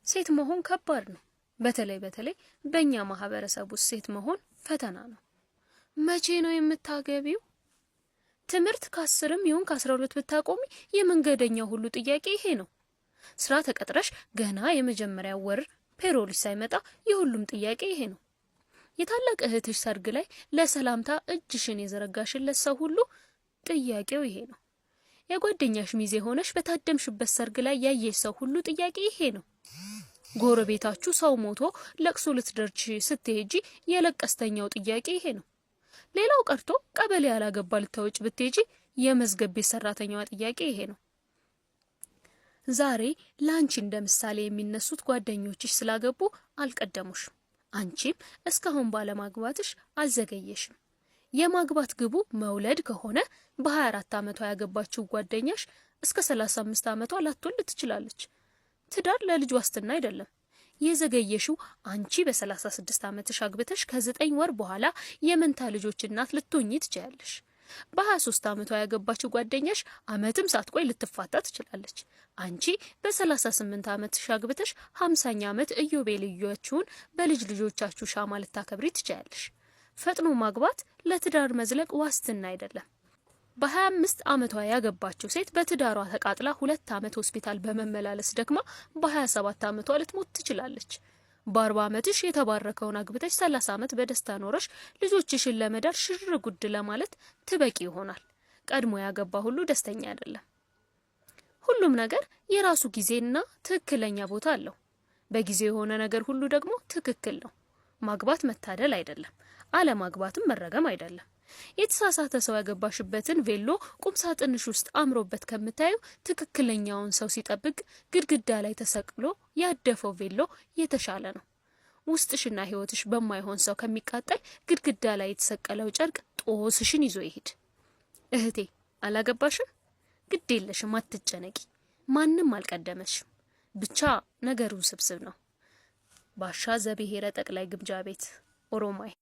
ሴት መሆን ከባድ ነው። በተለይ በተለይ በእኛ ማህበረሰብ ውስጥ ሴት መሆን ፈተና ነው። መቼ ነው የምታገቢው? ትምህርት ከ10ም ይሁን ከ12 ብታቆሚ የመንገደኛው ሁሉ ጥያቄ ይሄ ነው። ስራ ተቀጥረሽ ገና የመጀመሪያ ወር payroll ሽ ሳይመጣ የሁሉም ጥያቄ ይሄ ነው። የታላቅ እህትሽ ሰርግ ላይ ለሰላምታ እጅሽን የዘረጋሽለት ሰው ሁሉ ጥያቄው ይሄ ነው። የጓደኛሽ ሚዜ ሆነሽ በታደምሽበት ሰርግ ላይ ያየሽ ሰው ሁሉ ጥያቄ ይሄ ነው። ጎረቤታችሁ ሰው ሞቶ ለቅሶ ልትደርሺ ስትሄጂ የለቀስተኛው ጥያቄ ይሄ ነው። ሌላው ቀርቶ ቀበሌ ያላገባ ልታወጭ ብትሄጂ የመዝገብ ቤት ሰራተኛዋ ጥያቄ ይሄ ነው። ዛሬ ላንቺ እንደ ምሳሌ የሚነሱት ጓደኞችሽ ስላገቡ አልቀደሙሽም። አንቺም እስካሁን ባለማግባትሽ አልዘገየሽም። የማግባት ግቡ መውለድ ከሆነ በ24 ዓመቷ ያገባችው ጓደኛሽ እስከ 35 ዓመቷ ላትወልድ ትችላለች። ትዳር ለልጅ ዋስትና አይደለም። የዘገየሽው አንቺ በ36 ዓመትሽ አግብተሽ ከ9 ወር በኋላ የመንታ ልጆች እናት ልትሆኚ ትችያለሽ። በ23 ዓመቷ ያገባችው ጓደኛሽ ዓመትም ሳትቆይ ልትፋታ ትችላለች። አንቺ በ38 ዓመትሽ አግብተሽ 50ኛ ዓመት ኢዮቤልያችሁን በልጅ ልጆቻችሁ ሻማ ልታከብሪ ትችያለሽ። ፈጥኖ ማግባት ለትዳር መዝለቅ ዋስትና አይደለም። በ25 ዓመቷ ያገባችው ሴት በትዳሯ ተቃጥላ 2 ዓመት ሆስፒታል በመመላለስ ደክማ በ27 ዓመቷ ልትሞት ትችላለች። በ40 ዓመትሽ የተባረከውን አግብተሽ 30 ዓመት በደስታ ኖረሽ ልጆችሽን ለመዳር ሽር ጉድ ለማለት ትበቂ ይሆናል። ቀድሞ ያገባ ሁሉ ደስተኛ አይደለም። ሁሉም ነገር የራሱ ጊዜና ትክክለኛ ቦታ አለው። በጊዜው የሆነ ነገር ሁሉ ደግሞ ትክክል ነው። ማግባት መታደል አይደለም፣ አለማግባትም መረገም አይደለም። የተሳሳተ ሰው ያገባሽበትን ቬሎ ቁም ሳጥንሽ ውስጥ አምሮበት ከምታዩ ትክክለኛውን ሰው ሲጠብቅ ግድግዳ ላይ ተሰቅሎ ያደፈው ቬሎ የተሻለ ነው። ውስጥሽና ሕይወትሽ በማይሆን ሰው ከሚቃጠል ግድግዳ ላይ የተሰቀለው ጨርቅ ጦስሽን ይዞ ይሂድ። እህቴ አላገባሽም? ግድ የለሽም፣ አትጨነቂ። ማንም አልቀደመሽም። ብቻ ነገሩ ውስብስብ ነው። ባሻ ዘብሔረ ጠቅላይ ግምጃ ቤት፣ ኦሮማይ።